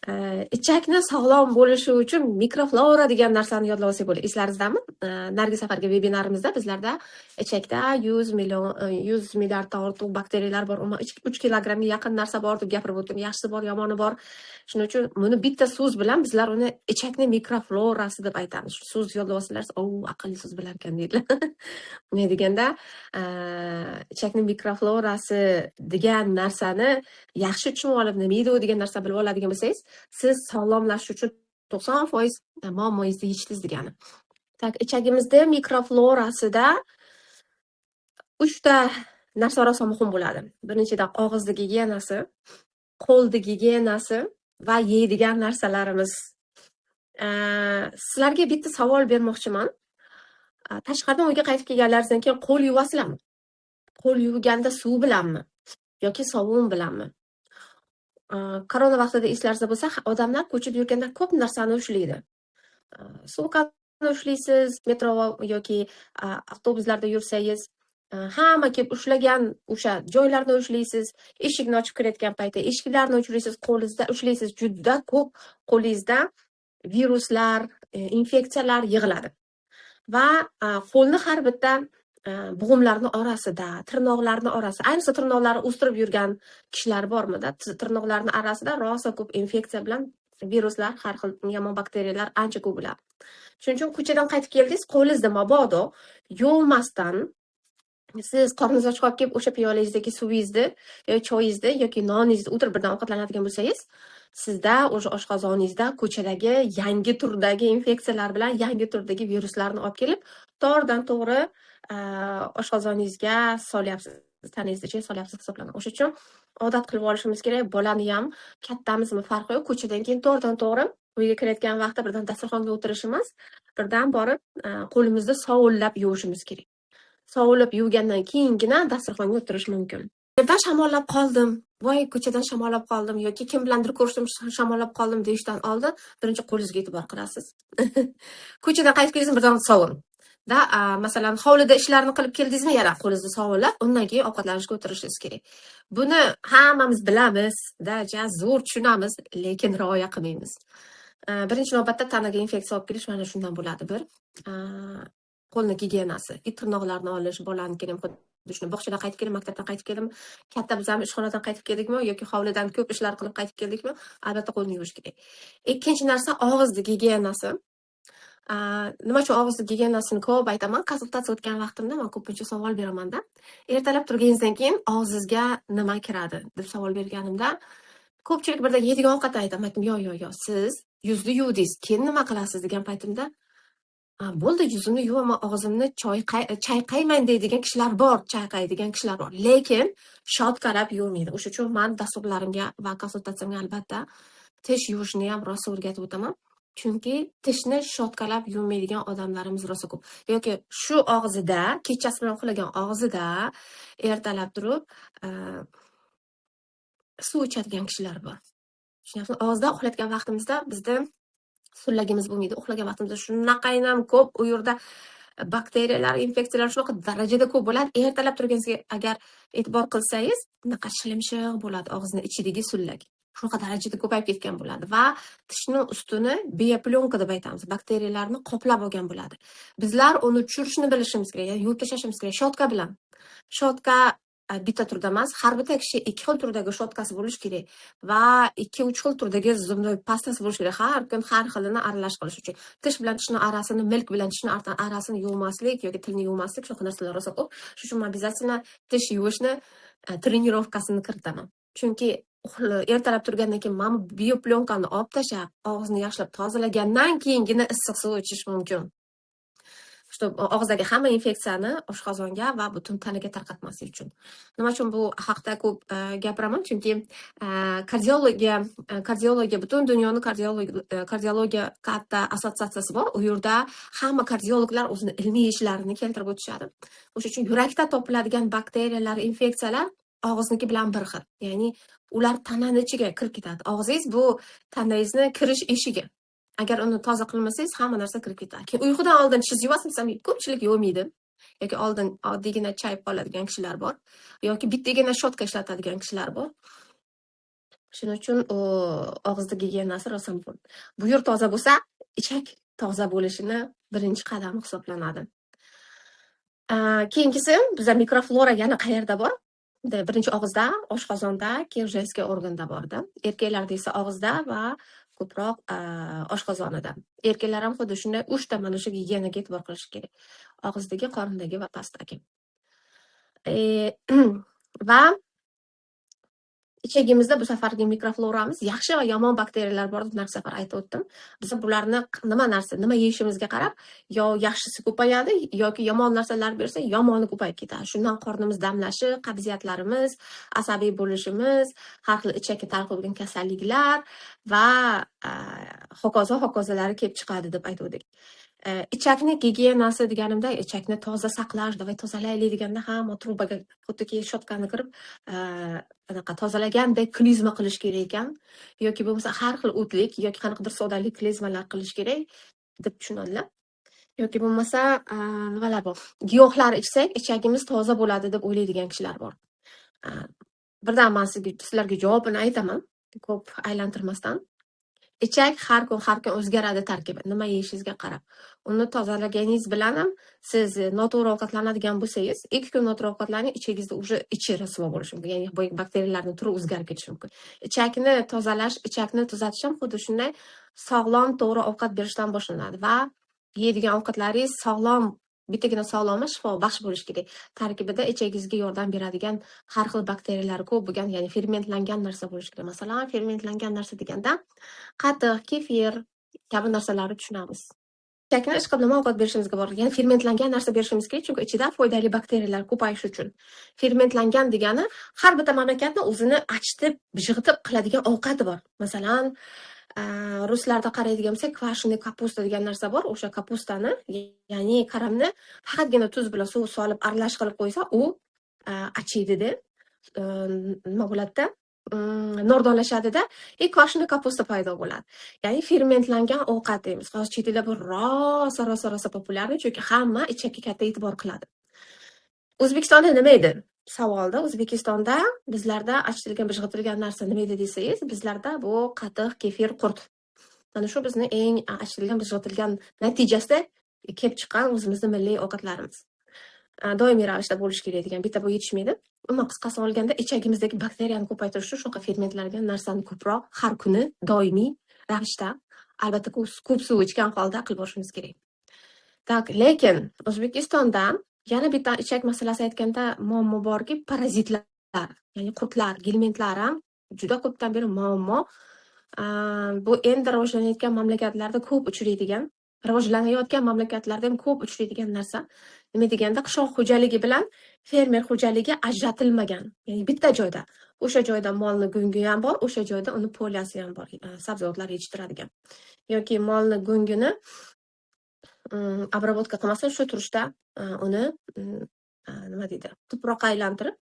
Ichakni sog'lom bo'lishi uchun mikroflora degan narsani yodlab olsak bo'ladi. Eslaring'izdami? Narigi safargi vebinarimizda bizlarda ichakda 100 million, 100 milliarddan ortiq bakteriyalar bor, umuman 3 kilogrammga yaqin narsa bor deb gapirib o'tdim. Yaxshisi bor, yomoni bor. Shuning uchun buni bitta so'z bilan bizlar uni ichakni mikroflorasi deb aytamiz. Shu so'z yodlab olsalar, "O, aqlli so'z bilarkan" deydilar. Ne deganda, ichakni mikroflorasi degan narsani yaxshi tushunib olib, nima edi u degan narsa bilib oladigan bo'lsangiz, siz sog'lomlashish uchun 90% muammoyingizni yechdingiz degani. Так, ichagimizda mikroflorasida 3 ta narsa rosa muhim bo'ladi. Birinchidan, og'izni gigiyenasi, qo'lni gigiyenasi va yeydigan narsalarimiz. Sizlarga bitta savol bermoqchiman. Tashqaridan uyga qaytib kelganlaringizdan keyin qo'l yuvasizlarmi? Qo'l yuvganda suv bilanmi yoki sovun bilanmi? Korona vaqtida eslaringizda bo'lsa, odamlar ko'chada yurganda ko'p narsani ushlaydi. Sumkani ushlaysiz, metro yoki avtobuslarda yursangiz, hamma kelib ushlagan o'sha joylarni ushlaysiz, eshikni ochib kirayotgan paytda eshiklarni ushlaysiz, qo'lingizda ushlaysiz, juda ko'p qo'lingizda viruslar, infeksiyalar yig'iladi. Va qo'lni har bitta bo'g'imlarni orasida, tirnoqlarni orasida, ayniqsa tirnoqlarni o'stirib yurgan kishilar bormida, tirnoqlarni orasida rosa ko'p infeksiya bilan viruslar, har xil yomon bakteriyalar ancha ko'p bo'ladi. Shuning uchun ko'chadan qaytib keldingiz, qo'lingizni mabodo yuvmasdan siz qorningiz och qolib kelib o'sha piyolangizdagi suvingizni yoki choyingizni yoki noningizni o'tirib birdan ovqatlanadigan bo'lsangiz, sizda o'sha oshqozoningizda ko'chadagi yangi turdagi infeksiyalar bilan yangi turdagi viruslarni olib kelib, to'g'ridan to'g'ri oshqozoningizga solyapsiz, tanangizni ichiga solyapsiz hisoblanadi. O'sha uchun odat qilib olishimiz kerak. Bolani ham, kattamizmi, farqi yo'q. Ko'chadan keyin to'g'ridan to'g'ri uyga kirayotgan vaqtda birdan dasturxonga o'tirishimiz, birdan borib qo'limizni sovunlab yuvishimiz kerak. Sovunlab yuvgandan keyingina dasturxonga o'tirish mumkin. Yerdan shamollab qoldim, voy, ko'chadan shamollab qoldim yoki kim bilandir ko'rishdim, shamollab qoldim deyishdan oldin birinchi qo'lingizga e'tibor qilasiz. Ko'chadan qaytib keldingizmi, birdan sovun. Da, masalan, hovlida ishlarni qilib keldingizmi, yana qo'lingizni sovunlab, undan keyin ovqatlanishga o'tirishingiz kerak. Buni hammamiz bilamiz, da, ja zo'r tushunamiz, lekin rioya qilmaymiz. Birinchi navbatda tanaga infeksiya olib kelish mana shundan bo'ladi bir. Qo'lni gigiyenasi, tirnoqlarni olish, bolanikini ham xuddi shuni, bog'chadan qaytib keldim, maktabdan qaytib keldim, katta biz ham ishxonadan qaytib keldikmi yoki hovlidan ko'p ishlar qilib qaytib keldikmi, albatta qo'lni yuvish kerak. Ikkinchi narsa og'izni gigiyenasi. Nima uchun og'izni gigiyenasini ko'p aytaman? Konsultatsiya o'tgan vaqtimda man ko'pincha savol beramanda. Ertalab turganingizdan keyin og'zingizga nima kiradi deb savol berganimda, ko'pchilik birdan yeydigan ovqatni aytadi. Man aytdim, "Yo'q, yo'q, yo'q, siz yuzni yuvdingiz, keyin nima qilasiz?" degan paytimda, "Bo'ldi, yuzimni yuvaman, og'zimni chayqayman" deydigan kishilar bor, chayqaydigan kishilar bor. Lekin shotkalab yuvmaydi. O'sha uchun man dasturlarimga va konsultatsiyamga albatta tish yuvishni ham rosa o'rgatib o'taman. Chunki tishni shotkalab yuvmaydigan odamlarimiz rosa ko'p. Yoki shu og'zida, kechasi bilan uxlagan og'zida ertalab turib suv ichadigan kishilar bor. Tushunyapsizmi? Og'izda uxlayotgan vaqtimizda bizda sullagimiz bo'lmaydi. Uxlagan vaqtimizda shunaqayam ko'p u yerda bakteriyalar, infeksiyalar shunaqa darajada ko'p bo'ladi. Ertalab turganingizga agar e'tibor qilsangiz, bunaqa shilimshiq bo'ladi og'izni ichidagi sullak. Shunaqa darajada ko'payib ketgan bo'ladi va tishni ustini биопленка deb aytamiz. Bakteriyalarni qoplab olgan bo'ladi. Bizlar uni tushirishni bilishimiz kerak, ya'ni yuvib tashlashimiz kerak shotka bilan. Shotka bitta turda emas, har bitta kishi ikki xil turdagi shotkasi bo'lishi kerak va 2-3 xil turdagi зубной pastasi bo'lishi kerak. Har kun har xilini aralash qilish uchun. Tish bilan tishni orasini, milk bilan tishni arasini yuvmaslik yoki tilni yuvmaslik, shunaqa narsalar rosa ko'p. Shuning uchun man обязательно tish yuvishni trenirovkasini kiritaman. Chunki ertalab turgandan keyin mana bu биопленка ni olib tashlab, og'izni yaxshilab tozalagandan keyingina issiq suv ichish mumkin. Чтоб og'izdagi hamma infeksiyani oshqozonga va butun tanaga tarqatmaslik uchun. Nima uchun bu haqda ko'p gapiraman? Chunki kardiologiya, butun dunyoni kardiologiya katta assotsiatsiyasi bor. U yerda hamma kardiologlar o'zini ilmiy ishlarini keltirib o'tishadi. O'sha uchun yurakda topiladigan bakteriyalar, infeksiyalar og'izniki bilan bir xil. Ya'ni ular tanani ichiga kirib ketadi. Og'zingiz bu tanangizni kirish eshigi. Agar uni toza qilmasangiz, hamma narsa kirib ketadi. Keyin uyqudan oldin tishingizni yuvasizmi desam, ko'pchilik yuvmaydi. Yoki oldin oddiygina chayib qoladigan kishilar bor. Yoki bittagina shotka ishlatadigan kishilar bor. Shuning uchun u og'izni gigiyenasi rosa muhim. Buyur toza bo'lsa, ichak toza bo'lishini birinchi qadami hisoblanadi. Keyingisi, biza mikroflora yana qayerda bor? Birinchi og'izda, oshqozonda, keyin женский organda borda. Erkaklarda esa og'izda va ko'proq oshqozonida. Erkaklar ham xuddi shunday 3 ta mana shu gigiyenaga e'tibor qilishi kerak. Og'izdagi, qorindagi va pastdagi. Va ichagimizda bu safargi mikrofloramiz yaxshi va yomon bakteriyalar bor deb narx safar aytib o'tdim. Biz bularni nima narsa, nima yeyishimizga qarab, yo yaxshisi ko'payadi yoki yomon narsalar bersa, yomoni ko'payib ketadi. Shundan qornimiz damlashi, qabziyatlarimiz, asabiy bo'lishimiz, har xil ichakka taalluqli bo'lgan kasalliklar va hokazo hokazolari kelib chiqadi deb aytuvdik. Ichakni gigiyenasi deganimda, ichakni toza saqlash, давай tozalaylik deganda hamma trubaga xuddiki щётка ni kirib, anaqa tozalagandek klizma qilish kerak ekan yoki bo'lmasa har xil o'tlik yoki qanaqadir sodali klizmalar qilish kerak deb tushunadilar. Yoki bo'lmasa nimalar bor? Giyohlar ichsak, ichagimiz toza bo'ladi deb o'ylaydigan kishilar bor. Birdan man sizlarga javobini aytaman, ko'p aylantirmasdan. Ichak har kun, har kun o'zgaradi tarkibi, nima yeyishingizga qarab. Uni tozalaganingiz bilan ham siz noto'g'ri ovqatlanadigan bo'lsangiz, 2 kun noto'g'ri ovqatlaning, ichagingizda уже ichi rasvo bo'lishi mumkin. Ya'ni boyagi bakteriyalarning turi o'zgarib ketishi mumkin. Ichakni tozalash, ichakni tuzatish ham xuddi shunday sog'lom, to'g'ri ovqat berishdan boshlanadi va yeydigan ovqatlaringiz sog'lom, bittagina sog'lom emas, shifobaxsh bo'lishi kerak. Tarkibida ichagingizga yordam beradigan har xil bakteriyalar ko'p bo'lgan, ya'ni fermentlangan narsa bo'lishi kerak. Masalan, fermentlangan narsa deganda qatiq, kefir kabi narsalarni tushunamiz. Ichakni ishqilib nima ovqat berishimizga bog'liq. Ya'ni fermentlangan narsa berishimiz kerak, chunki ichida foydali bakteriyalar ko'payishi uchun. Fermentlangan degani har bitta mamlakatni o'zini achitib, bijg'itib qiladigan ovqati bor. Masalan, ruslarda qaraydigan bo'lsak, квашеный капуста degan narsa bor. O'sha kapustani, ya'ni karamni faqatgina tuz bilan suv solib aralash qilib qo'ysa, u achiydida, nima bo'ladida, nordonlashadida и квашеный капуста paydo bo'ladi. Ya'ni fermentlangan ovqat deymiz. Hozir chet elda bu rosa, rosa, rosa популярный, chunki hamma ichakka katta e'tibor qiladi. O'zbekistonda nima edi? Savolda O'zbekistonda bizlarda achitilgan, bijg'itilgan narsa nima edi desangiz, bizlarda bu qatiq, kefir, qurt. Mana shu bizni eng achitilgan, bijg'itilgan natijasida kelib chiqqan o'zimizni milliy ovqatlarimiz. Doimiy ravishda bo'lishi kerak degan bitta bu yetishmaydi. Umuman qisqasini olganda, ichagimizdagi bakteriyani ko'paytirish uchun shunaqa fermentlangan narsani ko'proq har kuni doimiy ravishda, albatta ko'p suv ichgan holda qilib borishimiz kerak. Так, lekin O'zbekistonda yana bitta ichak masalasi aytganda muammo borki, parazitlar, ya'ni qurtlar, gelmintlar ham juda ko'pdan beri muammo. Bu endi rivojlanayotgan mamlakatlarda ko'p uchraydigan, rivojlanayotgan mamlakatlarda ham ko'p uchraydigan narsa. Nima deganda, qishloq xo'jaligi bilan fermer xo'jaligi ajratilmagan. Ya'ni bitta joyda. O'sha joyda molni go'ngi ham bor, o'sha joyda uni поля si ham bor, sabzavotlar yetishtiradigan. Yoki molni go'ngini обработка qilmasdan shu turishda uni nima deydi, tuproqqa aylantirib,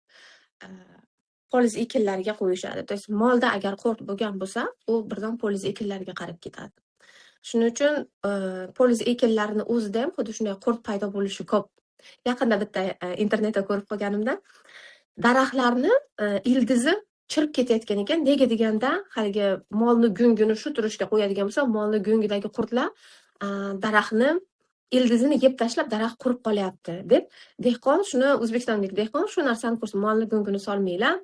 poliz ekinlariga qo'yishadi. То есть molda agar qurt bo'lgan bo'lsa, u birdan poliz ekinlariga qarab ketadi. Shuning uchun poliz ekinlarini o'zida ham xuddi shunday qurt paydo bo'lishi ko'p. Yaqinda bitta internetda ko'rib qolganimda, daraxtlarni ildizi chirib ketayotgan ekan. Nega deganda, haligi molni go'ngini shu turishga qo'yadigan bo'lsa, molni go'ngidagi qurtlar daraxtni ildizini yeb tashlab, daraxt qurib qolyapti deb dehqon shuni, o'zbekistonlik dehqon shu narsani ko'rsa, molni go'ngini solmanglar,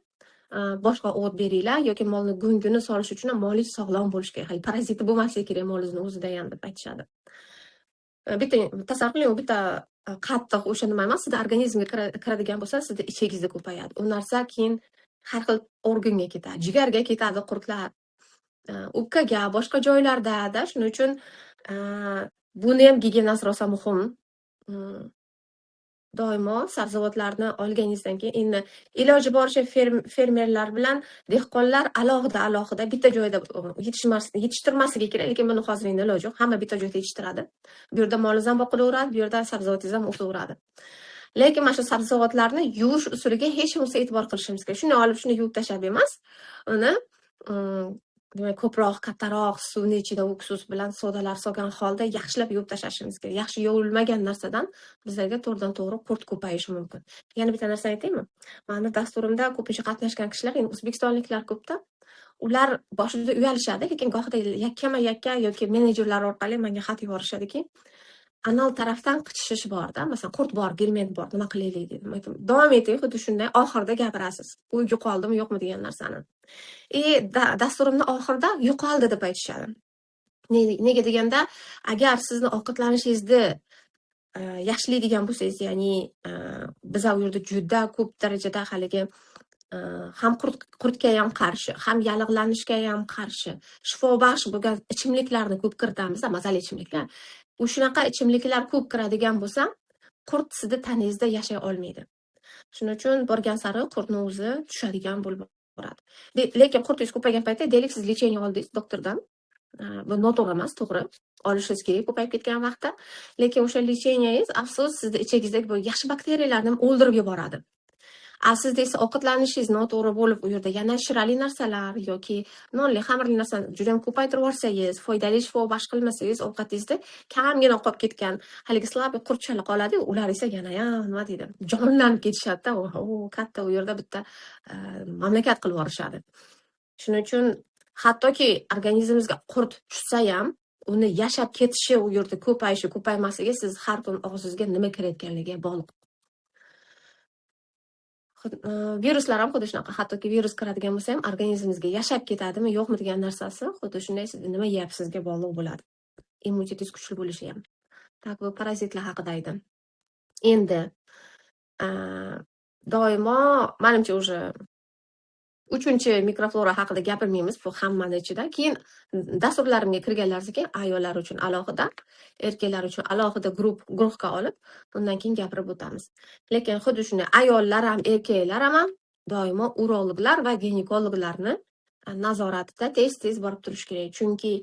boshqa o't beringlar yoki molni go'ngini solish uchun ham molingiz sog'lom bo'lishi kerak, hali paraziti bo'lmasligi kerak molingizni o'zida ham deb aytishadi. Bitta tasavvur qiling, u bitta qattiq o'sha nima emas, sizni organizmga kiradigan bo'lsa, sizni ichagingizda ko'payadi. U narsa keyin har xil organga ketadi, jigarga ketadi qurtlar, o'pkaga, boshqa joylarda-da. Shuning uchun buni ham gigiyenasi rosa muhim. Doimo sabzavotlarni olganingizdan keyin endi iloji boricha fermerlar bilan dehqonlar alohida alohida bitta joyda yetishtirmasligi kerak, lekin buni hozir endi iloji yo'q. Hamma bitta joyda yetishtiradi. Bu yerda molingiz ham boqilaveradi, bu yerda sabzavotingiz ham o'saveradi. Lekin mana shu sabzavotlarni yuvish usuliga hech bo'lmasa e'tibor qilishimiz kerak. Shuni olib, shuni yuvib tashlab emas, uni demak, ko'proq, kattaroq suvni ichida уксус bilan sodalar solgan holda yaxshilab yuvib tashlashimiz kerak. Yaxshi yuvilmagan narsadan bizlarga to'g'ridan to'g'ri qurt ko'payishi mumkin. Yana bitta narsa aytaymi? Mani dasturimda ko'pincha qatnashgan kishilar, endi o'zbekistonliklar ko'pda. Ular boshida uyalishadi, lekin gohida yakkama-yakka yoki menejerlar orqali menga xat yuborishadiki, anal tarafdan qichishish borda, masalan, qurt bor, gelmint bor, nima qilaylik dedim. Aytdim, davom eting, xuddi shunday, oxirida gapirasiz. U yo'qoldimi, yo'qmi degan narsani. И dasturimni oxirida yo'qoldi deb aytishadi. Nega deganda, agar sizni ovqatlanishingizni yaxshilaydigan bo'lsangiz, ya'ni biza u yerda juda ko'p darajada haligi ham qurtga ham qarshi, ham yallig'lanishga ham qarshi shifobaxsh bo'lgan ichimliklarni ko'p kiritamiz, mazali ichimliklar. U shunaqa ichimliklar ko'p kiradigan bo'lsa, qurt sizni tanangizda yashay olmaydi. Shuning uchun borgan sari qurtni o'zi tushadigan bo'lib boradi. Lekin qurtingiz ko'paygan paytda, deylik, siz лечение oldingiz doktordan. Bu noto'g'ri emas, to'g'ri. Olishingiz kerak ko'payib ketgan vaqtda. Lekin o'sha лечение ngiz, afsus, sizni ichagingizdagi bu yaxshi bakteriyalarni ham o'ldirib yuboradi. A sizda esa ovqatlanishingiz noto'g'ri bo'lib, u yerda yana shirali narsalar yoki nonli, xamirli narsani juda ham ko'paytirib yuborsangiz, foydali, shifobaxsh qilmasangiz, ovqatingizda kamgina qolib ketgan haligi слабый qurtchalar qoladi-yu, ular esa yanayam, nima deydi, jonlanib ketishadi-da, o katta u yerda bitta mamlakat qilib yuborishadi. Shuning uchun hattoki organizmimizga qurt tushsa ham, uni yashab ketishi, u yerda ko'payishi, ko'paymasligi siz har kun og'zingizga nima kirayotganligiga bog'liq. Viruslar ham xuddi shunaqa. Hattoki virus kiradigan bo'lsa ham, organizmimizga yashab ketadimi, yo'qmi degan narsasi xuddi shunday siz nima yeyapsizga bog'liq bo'ladi. Immunitetingiz kuchli bo'lishi ham. Так, bu parazitlar haqida edi. Endi doimo manimcha уже uchinchi mikroflora haqida gapirmaymiz, bu hammani ichida. Keyin dasturlarimga kirganlaringizdan keyin ayollar uchun alohida, erkaklar uchun alohida guruhga olib, undan keyin gapirib o'tamiz. Lekin xuddi shunday ayollar ham, erkaklar ham doimo urologlar va ginekologlarni nazoratida tez-tez borib turish kerak. Chunki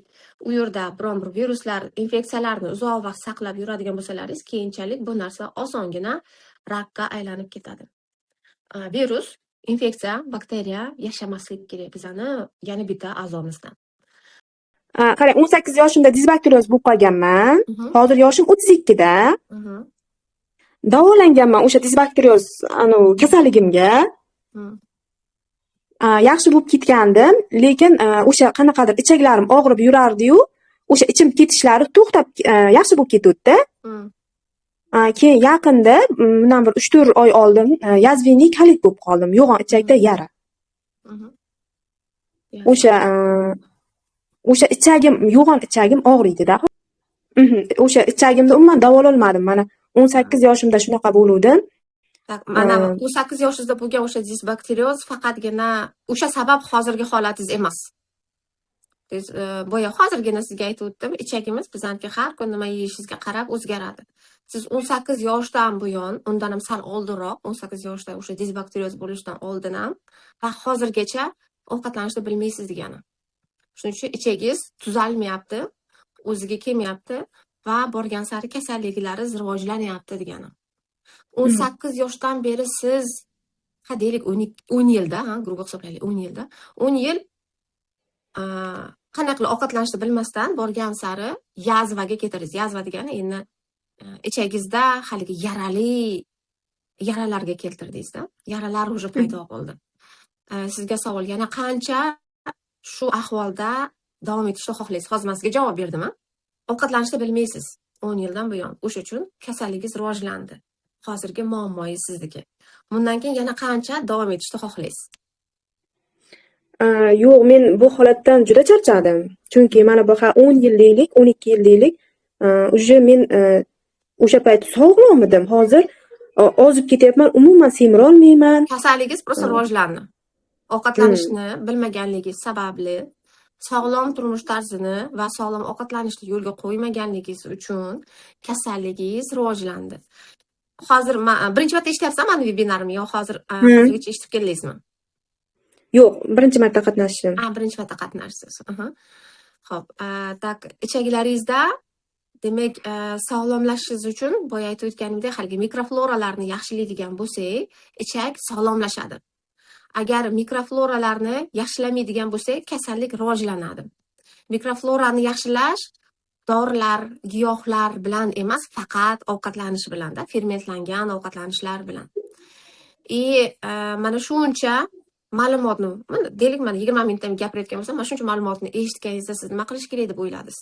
u yerda biron bir viruslar, infeksiyalarni uzoq vaqt saqlab yuradigan bo'lsalaringiz, keyinchalik bu narsa osongina rakka aylanib ketadi. Virus, infeksiya, bakteriya yashamaslik kerak bizani yana bitta a'zomizda. Qarang, 18 yoshimda disbakterioz bo'lib qolganman. Hozir yoshim 32 da. Davolanganman o'sha disbakterioz anavi kasalligimga. Yaxshi bo'lib ketgandim, lekin o'sha qanaqadir ichaklarim og'rib yurardi-yu, o'sha ichim ketishlari to'xtab, yaxshi bo'lib ketuvdi. Keyin yaqinda, bundan bir 3-4 oy oldin язвенный kolit bo'lib qoldim. Yo'g'on ichakda yara. O'sha ichagim, yo'g'on ichagim og'riydi-da. O'sha ichagimda umuman davololmadim. Mana 18 yoshimda shunaqa bo'luvdim. Так, mana 18 yoshingizda bo'lgan o'sha disbakterioz faqatgina o'sha sabab hozirgi holatingiz emas. То есть, boya hozirgina sizga aytib o'tdim, ichagimiz bizaniki har kun nima yeyishingizga qarab o'zgaradi. Siz 18 yoshdan buyon, undan ham sal oldinroq, 18 yoshda o'sha disbakterioz bo'lishdan oldin ham va hozirgacha ovqatlanishni bilmaysiz degani. Shuning uchun ichagingiz tuzalmayapti, o'ziga kelmayapti va borgan sari kasalliklaringiz rivojlanyapti degani. 18 yoshdan beri siz, ha, deylik, 10 yilda, ha, грубо hisoblaylik, 10 yilda, 10 yil qanday qilib ovqatlanishni bilmasdan borgan sari yazvaga ketadiz. Yazva degani endi ichagingizda haligi yarali yaralarga keltirdingizda. Yaralar уже paydo bo'ldi. Sizga savol: yana qancha shu ahvolda davom etishni xohlaysiz? Hozir man sizga javob berdim, a? Ovqatlanishni bilmaysiz 10 yildan buyon. O'sha uchun kasalligingiz rivojlandi. Hozirgi muammoyingiz sizniki. Bundan keyin yana qancha davom etishni xohlaysiz? Yo'q, men bu holatdan juda charchadim. Chunki mana bu ha 10 yil deylik, 12 yil deylik, уже men o'sha payt sog'lom edim. Hozir ozib ketyapman, umuman semirolmayman. Kasalligingiz просто rivojlandi. Ovqatlanishni bilmaganligingiz sababli, sog'lom turmush tarzini va sog'lom ovqatlanishni yo'lga qo'ymaganligingiz uchun kasalligingiz rivojlandi. Hozir birinchi marta eshityapsizmi mani vebinarimni yo hozir hozirgacha eshitib keldingizmi? Yo'q, birinchi marta qatnashdim. A, birinchi marta qatnashsiz. Xo'p, так, ichagilaringizda demak, sog'lomlashishingiz uchun boya aytib o'tganimdek, haligi mikrofloralarni yaxshilaydigan bo'lsak, ichak sog'lomlashadi. Agar mikrofloralarni yaxshilamaydigan bo'lsak, kasallik rivojlanadi. Mikroflorani yaxshilash dorilar, giyohlar bilan emas, faqat ovqatlanish bilanda, fermentlangan ovqatlanishlar bilan. И mana shuncha Ma'lumotni, mana, deylik, mana, 20 minutdan gapirayotgan bo'lsam, mana shuncha ma'lumotni eshitganingizda siz nima qilish kerak deb o'yladingiz?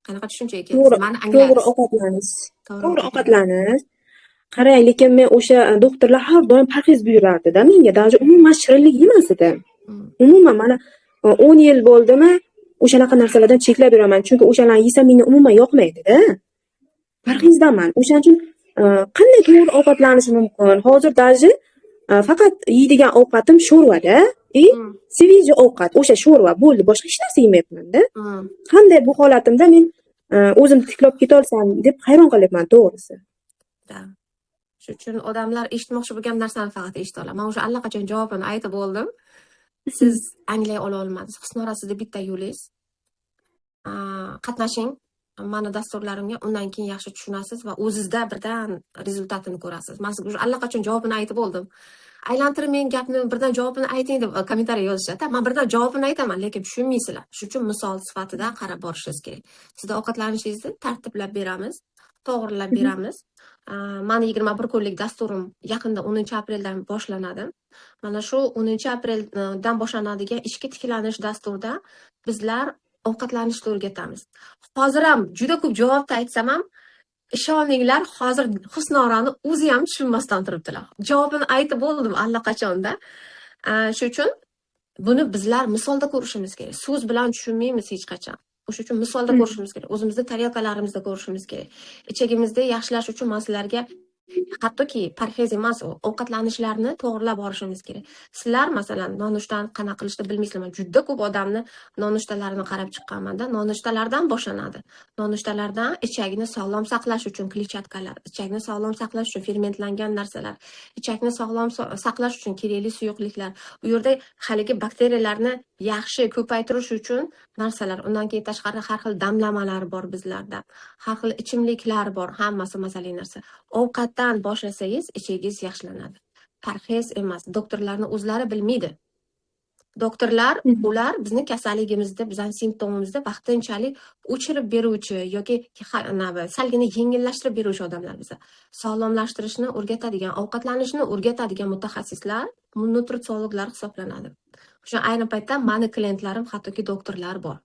Qanaqa tushunchaga keldingiz? To'g'ri, Nimani to'g'ri angladingiz? ovqatlanish. To'g'ri To'g'ri ovqatlanish. ovqatlanish. Qarang, lekin men o'sha doktorlar har doim parhez buyurardida menga. Даже umuman shirinlik yemas edim. Umuman mana 10 yil bo'ldimi, o'shanaqa narsalardan cheklab yuraman. Chunki o'shalarni yesam menga umuman yoqmaydida. Parhezdaman. O'shaning uchun qanday to'g'ri ovqatlanish mumkin? Hozir даже faqat yeydigan ovqatim sho'rvada и свежий ovqat, o'sha sho'rva bo'ldi, boshqa hech narsa yemayapman-da. Qanday bu holatimda men o'zimni tiklab ketolsam deb hayron qolyapman to'g'risi. Да. Shuning uchun odamlar eshitmoqchi bo'lgan narsani faqat eshita oladi. Man уже allaqachon javobini aytib bo'ldim. Siz anglay ola olmadingiz. Husnora, sizni bitta yo'lingiz. Qatnashing mani dasturlarimga, undan keyin yaxshi tushunasiz va o'zizda birdan результат ini ko'rasiz. Man sizga уже allaqachon javobini aytib bo'ldim. Aylantirib men gapni birdan javobini ayting deb kommentariy yozishadi. Man birdan javobini aytaman, lekin tushunmaysizlar. Shuning uchun misol sifatida qarab borishingiz kerak. Sizda ovqatlanishingizni tartiblab beramiz, to'g'rilab beramiz. Mani 21 kunlik dasturim yaqinda 10-apreldan boshlanadi. Mana shu 10-apreldan boshlanadigan ishga tiklanish dasturida bizlar ovqatlanishni o'rgatamiz. Hozir ham juda ko'p javobni aytsam ham, ishoninglar, hozir Husnorani o'zi ham tushunmasdan turibdilar. Javobini aytib bo'ldim allaqachonda. Shu uchun buni bizlar misolda ko'rishimiz kerak. So'z bilan tushunmaymiz hech qachon. O'sha uchun misolda ko'rishimiz kerak. O'zimizni tarelkalarimizda ko'rishimiz kerak. Ichagimizni yaxshilash uchun man sizlarga hattoki parhez emas, u ovqatlanishlarni to'g'rilab borishimiz kerak. Sizlar, masalan, nonushtani qanaqa qilishni bilmaysizlar. Man juda ko'p odamni nonushtalarini qarab chiqqanmanda, nonushtalardan boshlanadi. Nonushtalardan ichagini sog'lom saqlash uchun kletchatkalar, ichakni sog'lom saqlash uchun fermentlangan narsalar, ichakni sog'lom saqlash uchun kerakli suyuqliklar. U yerda haligi bakteriyalarni yaxshi ko'paytirish uchun narsalar. Undan keyin tashqari har xil damlamalar bor bizlarda. Har xil ichimliklar bor, hammasi mazali narsa. Ovqatdan boshlasangiz, ichagingiz yaxshilanadi. Parhez emas, doktorlarni o'zlari bilmaydi. Doktorlar ular bizni kasalligimizni, bizning simptomimizni vaqtinchalik o'chirib beruvchi yoki salgina yengillashtirib beruvchi odamlar biza. Sog'lomlashtirishni o'rgatadigan, ovqatlanishni o'rgatadigan mutaxassislar nutritsiologlar hisoblanadi. O'sha ayni paytda mani klientlarim hattoki doktorlar bor.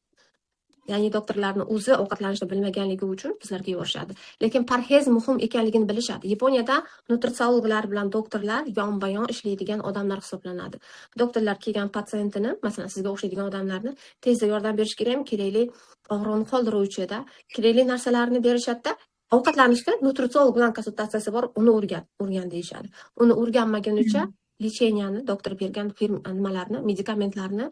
Ya'ni doktorlarni o'zi ovqatlanishni bilmaganligi uchun bizlarga yuborishadi. Lekin parhez muhim ekanligini bilishadi. Yaponiyada nutritsiologlar bilan doktorlar yonma-yon ishlaydigan odamlar hisoblanadi. Doktorlar kelgan patsientini, masalan, sizga o'xshaydigan odamlarni tezda yordam berish kerakmi? Kerakli og'riqni qoldiruvchida, kerakli narsalarni berishadida, ovqatlanishda nutritsiolog bilan konsultatsiyasi bor, uni o'rgan, o'rgan deyishadi. Uni o'rganmagunicha лечения ni, doktor bergan nimalarni, medikamentlarni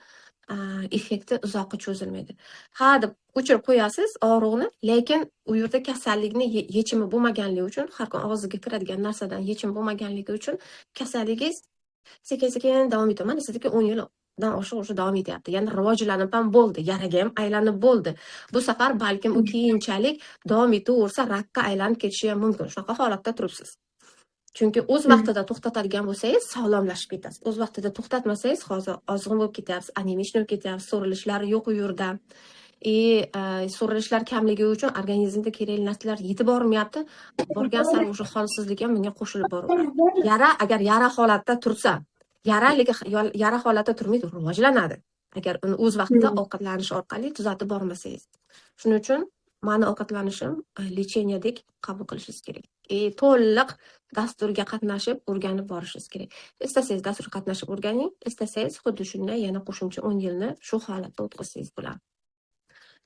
effekti uzoqqa cho'zilmaydi. Ha deb o'chirib qo'yasiz og'riqni, lekin u yerda kasallikni yechimi bo'lmaganligi uchun, har kun og'izga kiradigan narsadan yechim bo'lmaganligi uchun kasalligingiz sekin-sekin davom etadi. Mana sizniki 10 yildan oshiq уже davom etyapti. Ya'ni rivojlanib ham bo'ldi, yaraga ham aylanib bo'ldi. Bu safar balkim u keyinchalik davom etaversa rakka aylanib ketishi ham mumkin. Shunaqa holatda turibsiz. Chunki o'z vaqtida to'xtatadigan bo'lsangiz, sog'lomlashib ketasiz. O'z vaqtida to'xtatmasangiz, hozir ozg'in bo'lib ketyapsiz, анемичный bo'lib ketyapsiz, so'rilishlar yo'q u yerda. И so'rilishlar kamligi uchun organizmda kerakli narsalar yetib bormayapti. Borgan sari o'sha holsizlik ham bunga qo'shilib boraveradi. Yara agar yara holatda tursa, yara lekin yara holatda turmaydi, rivojlanadi. Agar uni o'z vaqtida ovqatlanish orqali tuzatib bormasangiz. Shuning uchun mani ovqatlanishim лечение dek qabul qilishingiz kerak. To'liq dasturga qatnashib o'rganib borishingiz kerak. Istasangiz dasturga qatnashib o'rganing, istasangiz xuddi shunday yana qo'shimcha 10 yilni shu holatda o'tkazsangiz bo'ladi.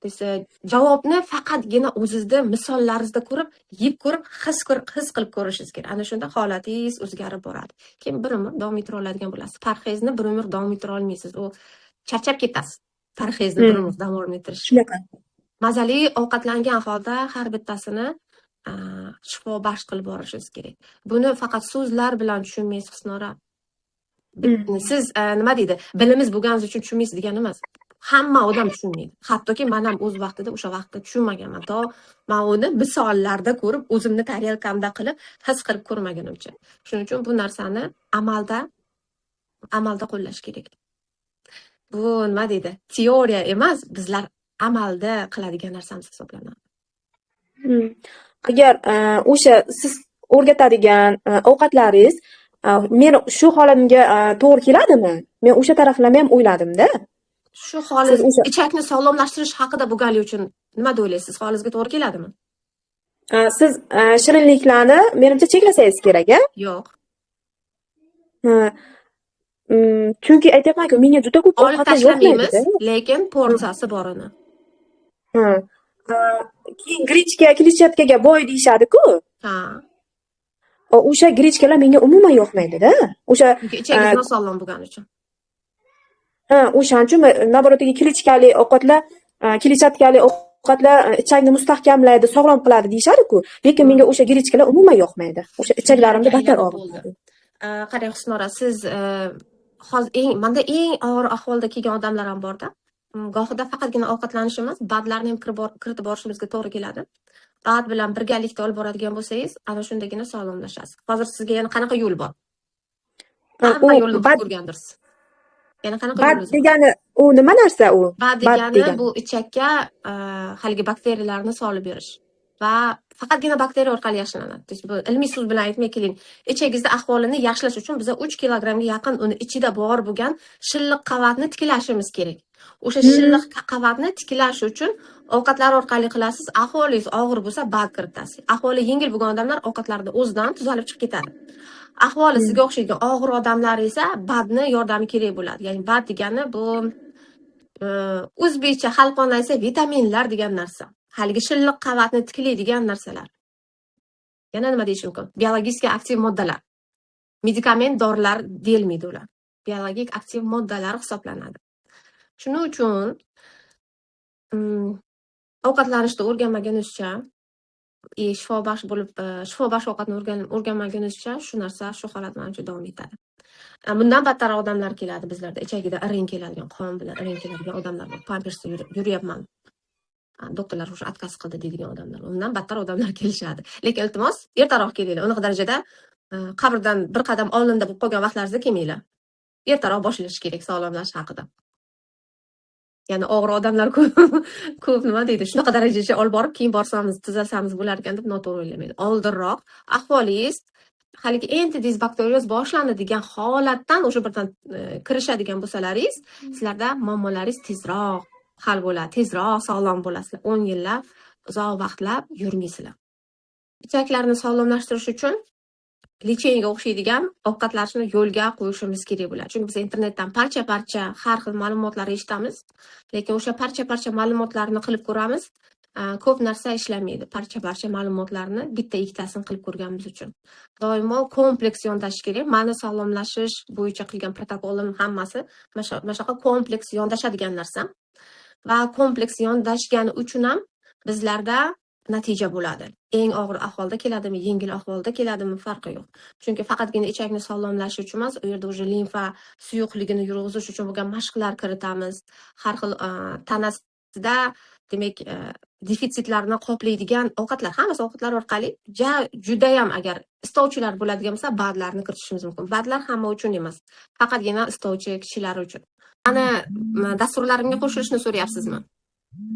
Desa, javobni faqatgina o'zizda misollaringizda ko'rib, yeb ko'rib, his qilib ko'rishingiz kerak. Ana shunda holatingiz o'zgarib boradi. Keyin bir umr davom ettira oladigan bo'lasiz. Parhezni bir umr davom ettira olmaysiz. U charchab ketasiz. Parhezni bir umr davom ettirish. Shunaqa. Mazali ovqatlangan holda har bittasini shifobaxsh qilib borishingiz kerak. Buni faqat so'zlar bilan tushunmaysiz, Husnora. Siz nima deydi, bilimiz bo'lganingiz uchun tushunmaysiz degani emas. Hamma odam tushunmaydi. Hattoki men ham o'z vaqtida o'sha vaqtda tushunmaganman. To men uni misollarda ko'rib, o'zimni tarelkamda qilib, his qilib ko'rmagunimcha. Shuning uchun bu narsani amalda qo'llash kerak. Bu nima deydi? Teoriya emas, bizlar amalda qiladigan narsamiz hisoblanadi. Agar o'sha siz o'rgatadigan ovqatlaringiz Men shu holatimga to'g'ri keladimi? Men o'sha taraflama ham o'yladim-da. Shu holat Siz o'sha ichakni sog'lomlashtirish haqida bo'lganligi uchun nima deb o'ylaysiz? Holingizga to'g'ri keladimi? Siz shirinliklarni menimcha cheklasangiz kerak, a? Yo'q. Ha. Chunki aytyapman-ku, menga juda ko'p Olib ovqatlar tashlamaymiz, yoqmaydi-da. lekin porsiyasi borini. Ha. Keyin grechka, kletchatkaga boy deyishadi-ku. Ha. O'sha grechkalar menga umuman yoqmaydi-da. O'sha Chunki ichagingiz nosog'lom bo'lgani uchun. Ha, o'shaning uchun наоборот kletkali ovqatlar, kletchatkali ovqatlar ichakni mustahkamlaydi, sog'lom qiladi deyishadi-ku. Lekin menga o'sha grechkalar umuman yoqmaydi. O'sha ichaklarimda battar Aylanib bo'ldi. og'ritadi. Qarang, Husnora, siz hozir eng manda eng og'ir ahvolda kelgan odamlar ham borda. Gohida faqatgina ovqatlanish emas, БАДlarni ham kiritib borishimizga to'g'ri keladi. БАД bilan birgalikda olib boradigan bo'lsangiz, ana shundagina sog'lomlashasiz. Hozir sizga yana qanaqa yo'l bor? Hamma U yo'lni БАД ko'rgandirsiz. Yana qanaqa БАД yo'lingiz bor? degani u nima narsa u? БАД БАД degani degani. bu ichakka haligi bakteriyalarni solib berish va faqatgina bakteriya orqali yaxshilanadi. То есть bu ilmiy so'z bilan aytmay keling. Ichagingizda ahvolini yaxshilash uchun biza 3 kilogrammga yaqin uni ichida bor bo'lgan shilliq qavatni tiklashimiz kerak. O'sha shilliq qavatni tiklash uchun ovqatlar orqali qilasiz. Ahvolingiz og'ir bo'lsa, БАД kiritasiz. Ahvoli yengil bo'lgan odamlar ovqatlarni o'zidan tuzalib chiqib ketadi. Ahvoli sizga o'xshagan og'ir odamlar esa БАДni yordami kerak bo'ladi. Ya'ni БАД degani bu o'zbekcha xalqona aytsa vitaminlar degan narsa. Haligi shilliq qavatni tiklaydigan narsalar. Yana nima deyish mumkin? Biologik aktiv moddalar. Medikament, dorilar deyilmaydi ular. Biologik aktiv moddalar hisoblanadi. Shuning uchun ovqatlanishni o'rganmagunizcha, shifobaxsh bo'lib, shifobaxsh ovqatni o'rganmagunizcha shu narsa, shu holat manimcha davom etadi. Bundan battar odamlar keladi bizlarda. Ichagida iring keladigan, qon bilan iring keladigan odamlar bor. Pampersda yuryapman. Doktorlar уже отказ qildi deydigan odamlar. Undan battar odamlar kelishadi. Lekin iltimos, ertaroq kelinglar. Unaqa darajada qabrdan bir qadam oldinda bo'lib qolgan vaqtlaringizda kelmanglar. Ertaroq boshlash kerak sog'lomlashish haqida. Ya'ni og'ir odamlar ko'p, ko'p nima deydi, shunaqa darajagacha olib borib, keyin borsamiz, tuzalsamiz bo'lar ekan deb noto'g'ri o'ylamaydi. Oldinroq ahvolingiz haligi endi disbakterioz boshlandi degan holatdan o'sha birdan kirishadigan bo'lsalaringiz, sizlarda muammolaringiz tezroq hal bo'ladi, tezroq sog'lom bo'lasizlar. 10 yillab, uzoq vaqtlab yurmaysizlar. Ichaklarni sog'lomlashtirish uchun лечение ga o'xshaydigan ovqatlanishni yo'lga qo'yishimiz kerak bo'ladi. Chunki biz internetdan parcha-parcha har xil ma'lumotlar eshitamiz, lekin o'sha parcha-parcha ma'lumotlarni qilib ko'ramiz. Ko'p narsa ishlamaydi. Parcha-parcha ma'lumotlarni bitta ikkitasini qilib ko'rganimiz uchun. Doimo kompleks yondashish kerak. Mani sog'lomlashish bo'yicha qilgan protokolim hammasi mana shunaqa kompleks yondashadigan narsa. Va kompleks yondashgani uchun ham bizlarda natija bo'ladi. Eng og'ir ahvolda keladimi, yengil ahvolda keladimi, farqi yo'q. Chunki faqatgina ichakni sog'lomlashish uchun emas, u yerda уже limfa suyuqligini yurg'izish uchun bo'lgan mashqlar kiritamiz. Har xil tanasida, demak, defitsitlarni qoplaydigan ovqatlar, hammasi ovqatlar orqali judayam agar istovchilar bo'ladigan bo'lsa, БАДlarni kiritishimiz mumkin. БАДlar hamma uchun emas, faqatgina istovchi kishilar uchun. Mani dasturlarimga qo'shilishni so'rayapsizmi?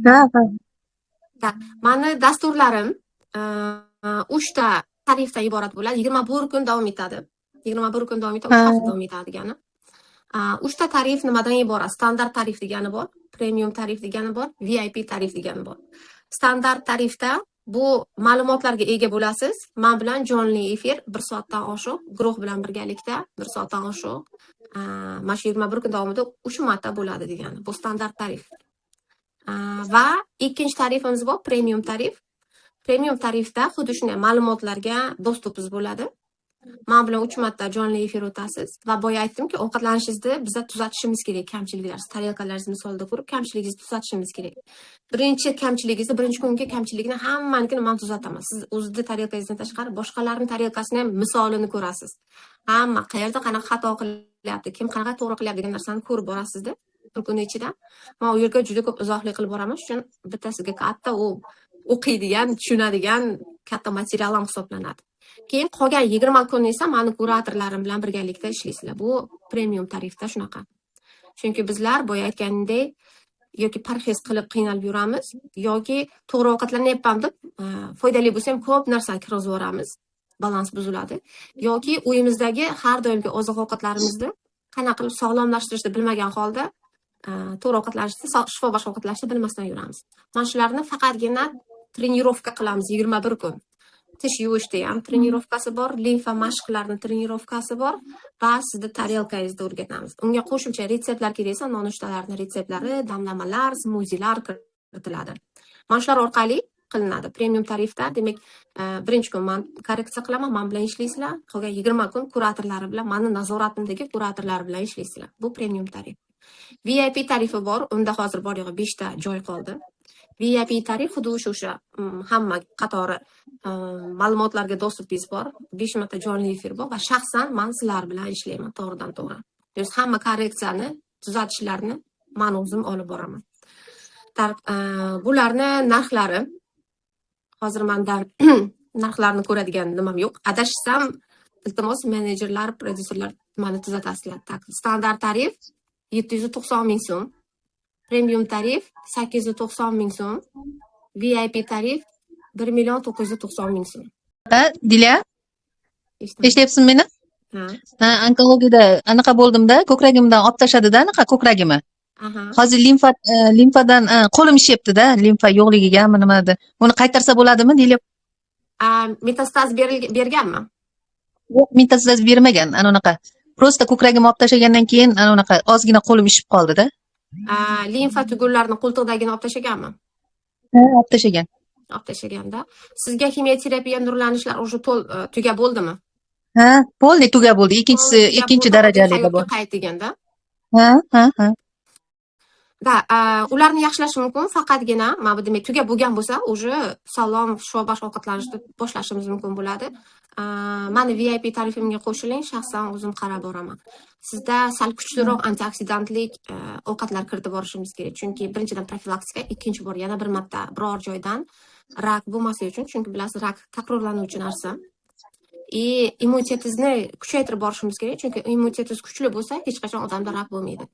Ha, ha. Mani dasturlarim 3 ta tarifdan iborat bo'ladi. 21 kun davom etadi. 21 kun davom etadi, 3 hafta davom etadi degani. 3 ta tarif nimadan iborat? Standart tarif degani bor, premium tarif degani bor, VIP tarif degani bor. Standart tarifda bu ma'lumotlarga ega bo'lasiz. Men bilan jonli efir 1 soatdan oshiq, guruh bilan birgalikda 1 soatdan oshiq, mana shu 21 kun davomida 3 marta bo'ladi degani. Bu standart tarif. Va ikkinchi tarifimiz bor, premium tarif. Premium tarifda xuddi shunday ma'lumotlarga доступ ingiz bo'ladi. Men bilan 3 marta jonli efir o'tasiz va boya aytdimki, ovqatlanishingizni biza tuzatishimiz kerak kamchiliklar. Tarelkalaringizni misolida ko'rib, kamchiligingizni tuzatishimiz kerak. Birinchi kamchiligingizni, birinchi kungi kamchilikni hammanikini men tuzataman. Siz o'zizni tarelkangizdan tashqari boshqalarning tarelkasini ham misolini ko'rasiz. Hamma qayerda qanaqa xato qilyapti, kim qanaqa to'g'ri qilyapti degan narsani ko'rib borasizda bir kun ichida. Men u yerga juda ko'p izohli qilib boraman. Shuning uchun bittasiga katta u o'qiydigan, tushunadigan katta material ham hisoblanadi. Keyin qolgan 20 kun esa mani kuratorlarim bilan birgalikda ishlaysizlar. Bu premium tarifda shunaqa. Chunki bizlar boya aytganimdek yoki parhez qilib qiynalib yuramiz, yoki to'g'ri ovqatlanyapman deb foydali bo'lsa ham ko'p narsani kirgizib yuboramiz. Balans buziladi. Yoki uyimizdagi har doimgi oziq ovqatlarimizni qanaqa qilib sog'lomlashtirishni bilmagan holda, to'g'ri ovqatlanishni, shifobaxsh ovqatlanishni bilmasdan yuramiz. Mana shularni faqatgina тренировка qilamiz 21 kun. Tish yuvishda ham тренировка si bor, limfa mashqlarini тренировка si bor va sizni tarelkangizni o'rgatamiz. Unga qo'shimcha retseptlar kerak esa, nonushtalarni retseptlari, damlamalar, smuzilar kiritiladi. Mana shular orqali qilinadi. Premium tarifda, demak, birinchi kun man korreksiya qilaman, man bilan ishlaysizlar. Qolgan 20 kun kuratorlari bilan, mani nazoratimdagi kuratorlar bilan ishlaysizlar. Bu premium tarif. VIP tarifi bor, unda hozir bor yo'g'i 5 ta joy qoldi. VIP tarif xuddi o'sha hamma qatori ma'lumotlarga доступ ingiz bor, 5 marta jonli efir bor va shaxsan man sizlar bilan ishlayman to'g'ridan to'g'ri. То есть hamma korreksiyani, tuzatishlarni man o'zim olib boraman. Bularni narxlari hozir manda narxlarni ko'radigan nimam yo'q. Adashsam, iltimos, menejerlar, prodyuserlar mani tuzatasizlar. Так, standart tarif 790 ming so'm. Premium tarif 890 ming so'm. VIP tarif 1 million 990 ming so'm. Ha, Dilya, Eshitaman. Eshityapsizmi meni? Ha. Ha, onkologiyada anaqa bo'ldimda, ko'kragimdan olib tashladida anaqa ko'kragimni. Hozir limfadan qo'lim ishyapti-da, limfa yo'qligigami nimadir. Buni qaytarsa bo'ladimi, Dilya? A, metastaz berganmi? Yo'q, metastaz bermagan, ana unaqa. Просто ko'kragimni olib tashlagandan keyin ana unaqa ozgina qo'lim ishib qoldi-da. A, limfa tugunlarini qo'ltiqdagini olib tashlaganmi? Ha, olib tashlagan. Olib tashlaganda. Sizga ximioterapiya, nurlanishlar уже tugab bo'ldimi? Ha, полный tugab bo'ldi. Ikkinchisi, Tugab ikkinchi bo'ldi, darajalida hayotga bor. qaytganda. Ha. Да, ularni yaxshilash mumkin, faqatgina mana bu, demak, tugab bo'lgan bo'lsa, уже sog'lom, shifobaxsh ovqatlanishni boshlashimiz mumkin bo'ladi. Mani VIP tarifimga qo'shiling, shaxsan o'zim qarab boraman. Sizda sal kuchliroq antioksidantlik ovqatlar kiritib borishimiz kerak. Chunki birinchidan profilaktika, ikkinchi bor yana bir marta biror joydan rak bo'lmasligi uchun, chunki bilasiz, rak takrorlanuvchi narsa. И immunitetingizni kuchaytirib borishimiz kerak, chunki immunitetingiz kuchli bo'lsa, hech qachon odamda rak bo'lmaydi.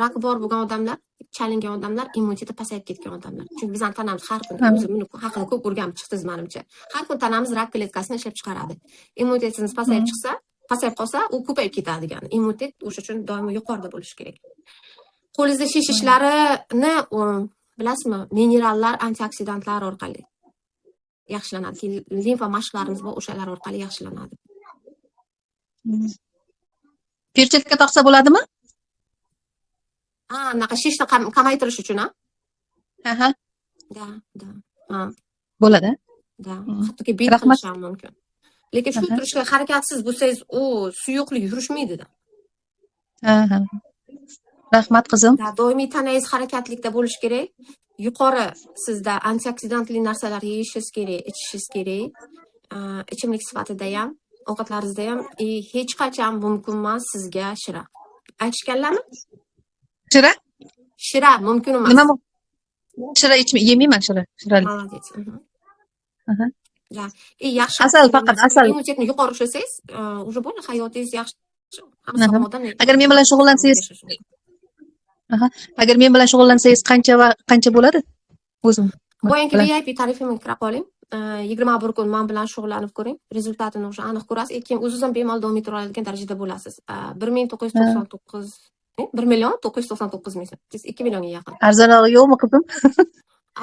Rak bor bo'lgan odamlar, chalingan odamlar, immuniteti pasayib ketgan odamlar. Chunki bizning tanamiz har kun, o'zi buni haqida ko'p o'rganib chiqdingiz manimcha. Har kun tanamiz rak kletkasini ishlab chiqaradi. Immunitetingiz pasayib chiqsa, pasayib qolsa, u ko'payib ketadi degani. Immunitet o'sha uchun doimo yuqorida bo'lishi kerak. Qo'lingizda shishishlarini, bilasizmi, minerallar, antioksidantlar orqali yaxshilanadi. Keyin limfa mashqlarimiz bor, o'shalar orqali yaxshilanadi. Перчатка taqsa bo'ladimi? Ha, anaqa shishni kamaytirish uchun, ha? Aha, Да. Ha, bo'ladi. Да. Hattoki bit Rahmat. qilish ham mumkin. Lekin shu turishga harakatsiz bo'lsangiz, u suyuqlik yurishmaydi-da. Aha. Rahmat, qizim. Да, doimiy tanangiz harakatlikda bo'lishi kerak. Yuqori sizda antioksidantli narsalar yeyishingiz kerak, ichishingiz kerak. Ichimlik sifatida ham, ovqatlaringizda ham и hech qachon mumkin emas sizga shira. Aytishganlarmi? Shira? Shira mumkin emas. Nima bu? Shira ichma, yemayman shira. Shirali. Молодец. Aha. Да. И yaxshi Asal faqat, asal. Immunitetni yuqori ushlasangiz, уже bo'ldi, hayotingiz yaxshi. Hamma Aha. sog'lom odam Agar men bilan shug'ullansangiz, yashashi mumkin. Aha. Agar men bilan shug'ullansangiz qancha va qancha bo'ladi? O'zim Boyagi bilan. VIP tarifimga kira qoling. 21 kun man bilan shug'ullanib ko'ring. Результат ini уже aniq ko'rasiz. Keyin o'zingiz ham bemalol davom ettira oladigan darajada bo'lasiz. 1999, 1 million 999 ming so'm. 2 millionga yaqin. Arzonrog'i yo'qmi, qizim?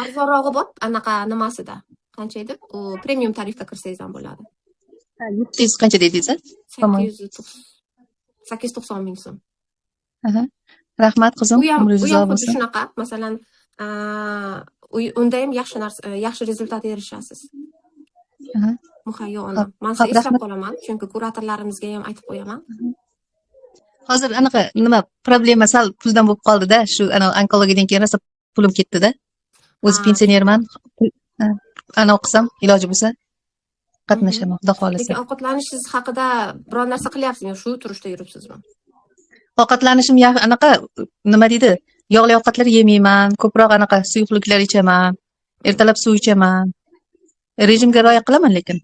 Arzonrog'i bor, anaqa nimasida. Qancha edi? U premium tarifda kirsangiz ham bo'ladi. 700 qancha dedingiz, a? Tamam. 890 ming so'm. Aha. Rahmat, qizim. U ham Umringiz u ham uzoq xuddi bo'lsin. shunaqa. Masalan, unda ham yaxshi narsa, yaxshi результат erishasiz. Aha. Muhayyo Xo'p, onam. Man xo'p, sizni eslab rahmat. qolaman, chunki kuratorlarimizga ham aytib qo'yaman. Hozir anaqa nima problema sal puldan bo'lib qoldi-da. Shu ana onkologiyadan keyin rosa pulim ketdi-da. O'zi pensionerman. Anavi qilsam, iloji bo'lsa qatnashaman, Xudo xohlasa. Lekin ovqatlanishingiz haqida biror narsa qilyapsizmi? Shu turishda yuribsizmi? Ovqatlanishim anaqa nima deydi? Yog'li ovqatlar yemayman, ko'proq anaqa suyuqliklar ichaman. Ertalab suv ichaman. Rejimga rioya qilaman lekin.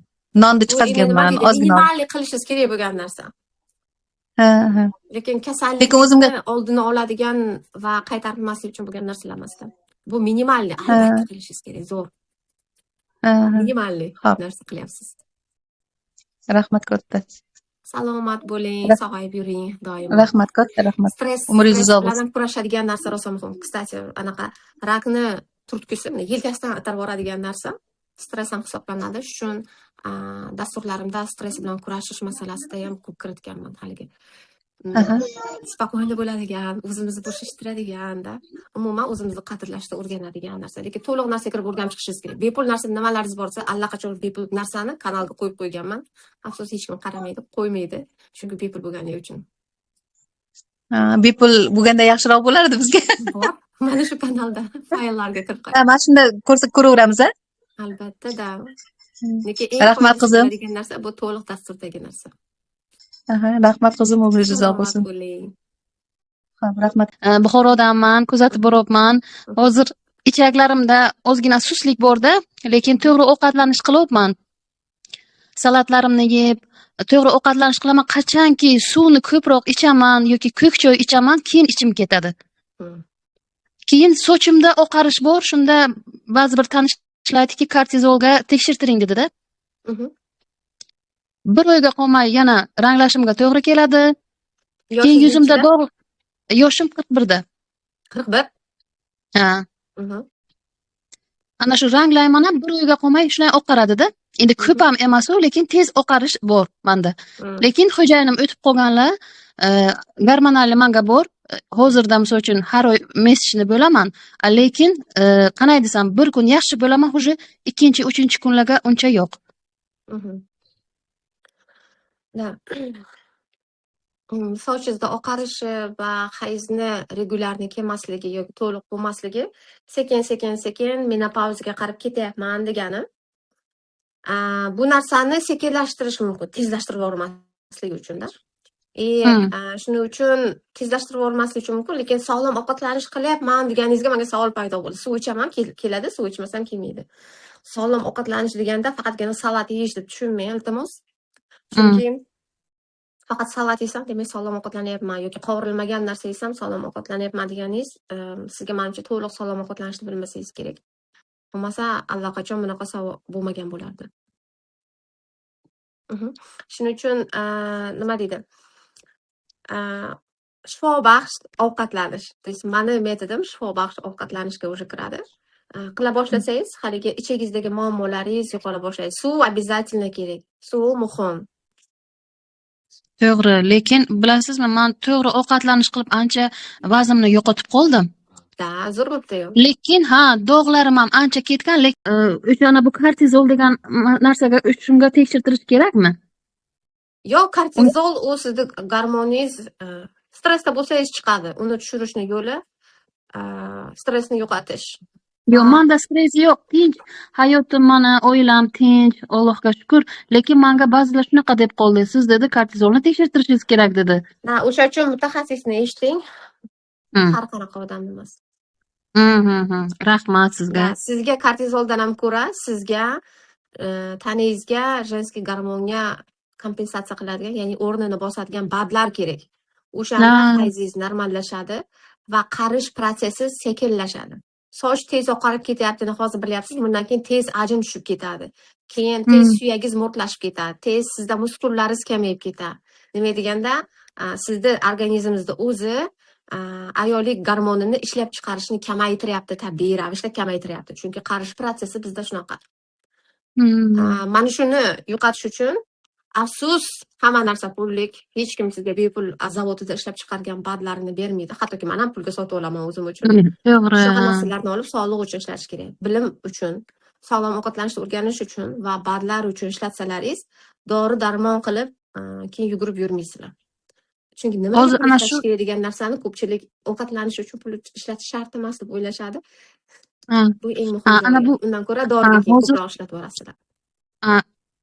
Nonni Bu endi nima chiqazganman, deydi? ozgina. Минимальный qilishingiz kerak bo'lgan narsa. Ha. Lekin Lekin kasallikni o'zimga oldini oladigan va qaytarilmaslik uchun bo'lgan narsalar emasda. Bu минимальный, albatta qilishingiz kerak, zo'r. Ha. Минимальный Xo'p. narsa qilyapsiz. Rahmat katta. Salomat bo'ling, sog'ayib yuring doimo. Rahmat katta, rahmat. Stress Umringiz stress uzoq bilan bo'lsin. ham kurashadigan narsa rosa muhim. Кстати, anaqa rakni turtkisi, yelkasidan itarib yuboradigan narsa stress ham hisoblanadi. Shuning uchun dasturlarimda stress bilan kurashish masalasida ham ko'p kiritganman haligi. Спокойно bo'ladigan, o'zimizni bo'shashtiradigan-da, umuman o'zimizni qadrlashni o'rganadigan narsa. Lekin to'liq narsaga kirib o'rganib chiqishingiz kerak. Bepul narsa nimalaringiz bor desa, allaqachon bepul narsani kanalga qo'yib qo'yganman. Afsus, hech kim qaramaydi, qo'ymaydi. Chunki bepul bo'lganligi uchun. Ha, bepul bo'lganda yaxshiroq bo'lardi bizga. Bor. Mana shu kanalda fayllarga kirib Ha, mana shunda ko'rsak ko'raveramiz, a? Albatta, да. Lekin eng Rahmat, foydasi qizim. bo'ladigan narsa bu to'liq dasturdagi narsa. Aha, rahmat, qizim, umringiz uzoq Salomat bo'lsin. bo'ling. Xo'p, rahmat. Buxorodanman, kuzatib boryapman. Hozir ichaklarimda ozgina sustlik borda, lekin to'g'ri ovqatlanish qilyapman. Salatlarimni yeb, to'g'ri ovqatlanish qilaman. Qachonki suvni ko'proq ichaman yoki ko'k choy ichaman, keyin ichim ketadi. Keyin sochimda oqarish bor, shunda ba'zi bir tanishlar aytdiki, kortizolga tekshirtiring dedi-da. Bir oyga qolmay yana ranglashimga to'g'ri keladi. Keyin Yoshingiz yuzimda nechida? dog', yoshim 41da. 41? Ha. Ana shu ranglayman ham, bir oyga qolmay shunday oqaradida. Endi ko'p ham emas u, lekin tez oqarish bor manda. Lekin xo'jayinim o'tib qolganlar, gormonal manga bor. Hozirda misol uchun har oy месячный bo'laman, lekin qanday desam, bir kun yaxshi bo'laman, уже ikkinchi, uchinchi kunlarga uncha yo'q. Да. Sochingizda oqarishi va hayzni регулярный kelmasligi yoki to'liq bo'lmasligi sekin sekin sekin menopauzaga qarab ketyapman degani. Bu narsani sekinlashtirish mumkin, tezlashtirib yubormaslik uchun-da. И shuning uchun tezlashtirib yubormaslik uchun mumkin, lekin sog'lom ovqatlanish qilyapman deganingizga menga savol paydo bo'ldi. Suv ichaman, keladi, suv ichmasam kelmaydi. Sog'lom ovqatlanish deganda faqatgina salat yeyish deb tushunmang, iltimos. Chunki faqat salat yesam, demak sog'lom ovqatlanyapman yoki qovurilmagan narsa yesam sog'lom ovqatlanyapman deganingiz, sizga manimcha to'liq sog'lom ovqatlanishni bilmasangiz kerak. Bo'lmasa allaqachon bunaqa savol bo'lmagan bo'lardi. Shuning uchun, nima deydi? Shifobaxsh ovqatlanish. То есть mani metodim shifobaxsh ovqatlanishga уже kiradi. Qila boshlasangiz, haligi ichagingizdagi muammolaringiz yo'qola boshlaydi. Suv обязательно kerak. Suv muhim. To'g'ri, lekin bilasizmi, man to'g'ri ovqatlanish qilib ancha vaznimni yo'qotib qoldim. Да, zo'r bo'pti-yu. Lekin ha, dog'larim ham ancha ketgan, lekin o'sha ana bu kortizol degan narsaga shunga tekshirtirish kerakmi? Yo'q, kortizol u sizni gormoningiz, stressda bo'lsangiz chiqadi. Uni tushirishni yo'li stressni yo'qotish. Yo'q, manda stress yo'q, tinch. Hayotim mana, oilam tinch, Allohga shukur. Lekin manga ba'zilar shunaqa deb qoldi. Siz, dedi, kortizolni tekshirtirishingiz kerak, dedi. Ha, o'sha uchun mutaxassisni eshiting. Har qanaqa odam emas. Rahmat sizga. Да, sizga kortizoldan ham ko'ra sizga tanangizga женский gormonga kompensatsiya qiladigan, ya'ni o'rnini bosadigan БАД lar kerak. O'shanda hayzingiz normallashadi va qarish protsessi sekinlashadi. Soch tez oqarib ketyaptini hozir bilyapsiz, bundan keyin tez ajin tushib ketadi. Keyin tez suyagingiz mo'rtlashib ketadi, tez sizda muskullaringiz kamayib ketadi. Nima deganda, sizni organizmingizda o'zi ayollik gormonini ishlab chiqarishni kamaytiryapti, tabiiy ravishda kamaytiryapti. Chunki qarish protsessi bizda shunaqa. Mana shuni yo'qotish uchun, afsus, hamma narsa pullik. Hech kim sizga bepul zavodida ishlab chiqargan БАД larini bermaydi. Hattoki men ham pulga sotib olaman o'zim uchun. Shunaqa narsalarni olib sog'liq uchun ishlatish kerak. Bilim uchun, sog'lom ovqatlanishni o'rganish uchun va БАД lar uchun ishlatsalaringiz, dori darmon qilib, keyin yugurib yurmaysizlar. Chunki nimaga Hozir pul ana ishlatish shu kerak degan narsani ko'pchilik ovqatlanish uchun pul ishlatish shart emas deb o'ylashadi. Bu eng muhim Ana joyi. bu Undan ko'ra doriga keyin hozir ko'proq ishlatib yuborasizlar.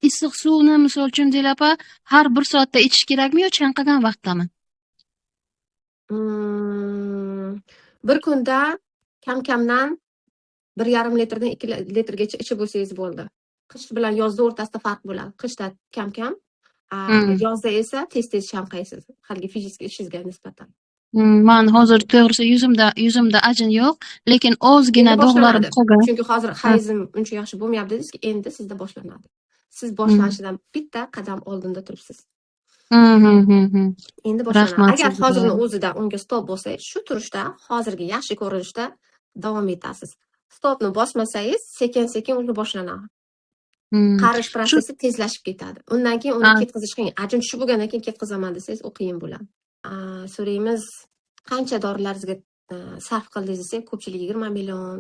Issiq suvni misol uchun, Dila opa, har bir soatda ichish kerakmi yo chanqagan vaqtdami? Bir kunda kam-kamdan 1,5 litrdan 2 litrgacha ichib bo'lsangiz bo'ldi. Qish bilan yozda o'rtasida farq bo'ladi. Qishda kam-kam, yozda esa tez-tez chanqaysiz, haligi fizik ishingizga nisbatan. Man hozir to'g'risi yuzimda ajin yo'q, lekin ozgina Endi dog'larim boshlanadi. qolgan. Chunki hozir hayzim uncha yaxshi bo'lmayapti dedingiz, endi sizda boshlanadi. Siz boshlanishidan bitta qadam oldinda turibsiz. Endi boshlanadi. Rahmat Agar sizga. hozirni o'zida unga stop bo'lsangiz, shu turishda, hozirgi yaxshi ko'rinishda davom etasiz. Stopni bosmasangiz, sekin-sekin уже boshlanadi. Qarish Shu protsessi tezlashib ketadi. Undan keyin uni ketkazish qiyin. Ajin tushib bo'lgandan keyin ketkazaman desangiz, u qiyin bo'ladi. So'raymiz, qancha dorilaringizga sarf qildingiz desak, ko'pchilik 20 million,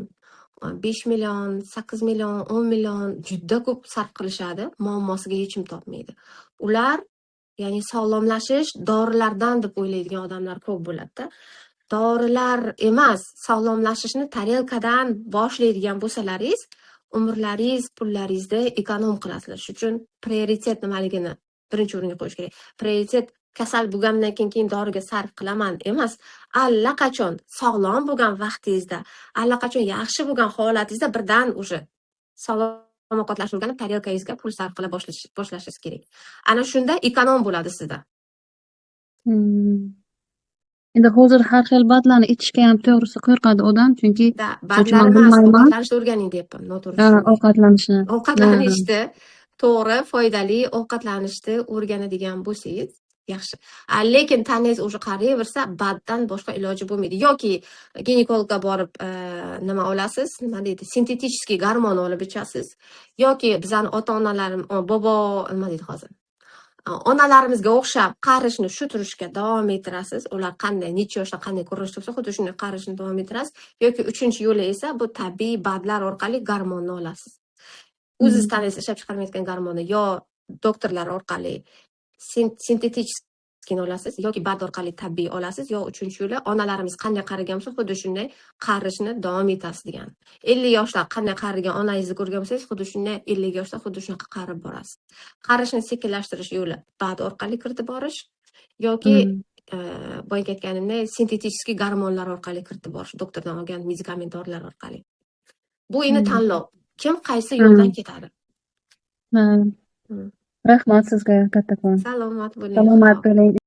5 million, 8 million, 10 million juda ko'p sarf qilishadi, muammosiga yechim topmaydi. Ular, ya'ni sog'lomlashish dorilardan deb o'ylaydigan odamlar ko'p bo'ladi-da. Dorilar emas, sog'lomlashishni tarelkadan boshlaydigan bo'lsalaringiz, umrlaringiz, pullaringizni эконом qilasizlar. Shuning uchun prioritet nimaligini birinchi o'ringa qo'yish kerak. Prioritet kasal bo'lgandan keyin doriga sarf qilaman emas, allaqachon sog'lom bo'lgan vaqtingizda, allaqachon yaxshi bo'lgan holatingizda birdan уже sog'lom ovqatlanishni o'rganib, tarelkangizga pul sarf qila boshlashingiz kerak. Ana shunda эконом bo'ladi sizda. Endi hozir har xil БАД larni ichishga ham to'g'risi qo'rqadi odam, chunki Да, misol uchun БАД lar man emas, bilmayman. Ovqatlanishni o'rganing deyapman, noto'g'ri Ha, tushunding. Ovqatlanishni. Ovqatlanishni, to'g'ri, foydali ovqatlanishni o'rganadigan bo'lsangiz, yaxshi. Lekin tanangiz уже qariyversa, БАД dan boshqa iloji bo'lmaydi. Yoki ginekologga borib, nima olasiz, nima deydi, синтетический gormon olib ichasiz, yoki bizani ota-onalarim, bobo, nima deydi hozir? Onalarimizga o'xshab qarishni shu turishga davom ettirasiz. Ular qanday, necha yoshda qanday ko'rinishda bo'lsa, xuddi shunday qarishni davom ettirasiz. Yoki uchinchi yo'li esa bu tabiiy БАД lar orqali gormonni olasiz. O'ziz tanangiz ishlab chiqarmayotgan gormonni yo doktorlar orqali синтетический olasiz, yoki БАД orqali tabiiy olasiz, yo uchinchi yo'li onalarimiz qanday qarigan bo'lsa, xuddi shunday qarishni davom etasiz degan. 50 yoshda qanday qarigan onangizni ko'rgan bo'lsangiz, xuddi shunday 50 yoshda xuddi shunaqa qarib borasiz. Qarishni sekinlashtirish yo'li БАД orqali kiritib borish yoki boyagi aytganimdek синтетический gormonlar orqali kiritib borish, doktordan olgan medikament dorilar orqali. Bu endi tanlov. Kim qaysi yo'ldan ketadi? Ha. Rahmat sizga kattakon. Salomat bo'ling. Salomat Xo'p. bo'ling.